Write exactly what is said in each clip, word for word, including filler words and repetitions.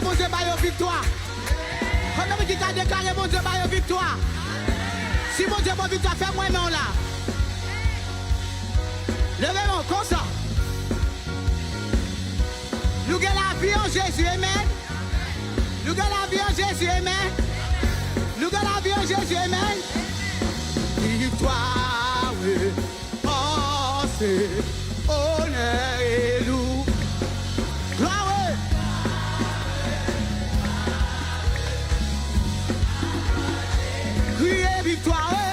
Bondye ba yo viktwa. Konbyen moun ki ka deklare Bondye ba yo viktwa? Si Bondye ba w viktwa, fè m wè men w la. Leve men w konsa. Nou gen lavi an Jezi, amen. Nou gen lavi an Jezi, amen. Nou gen lavi an Jezi, amen. Viktwa, wi. Fòs, onè e lou. Glwa, wi. Kriye viktwa, wi.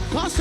Fòs.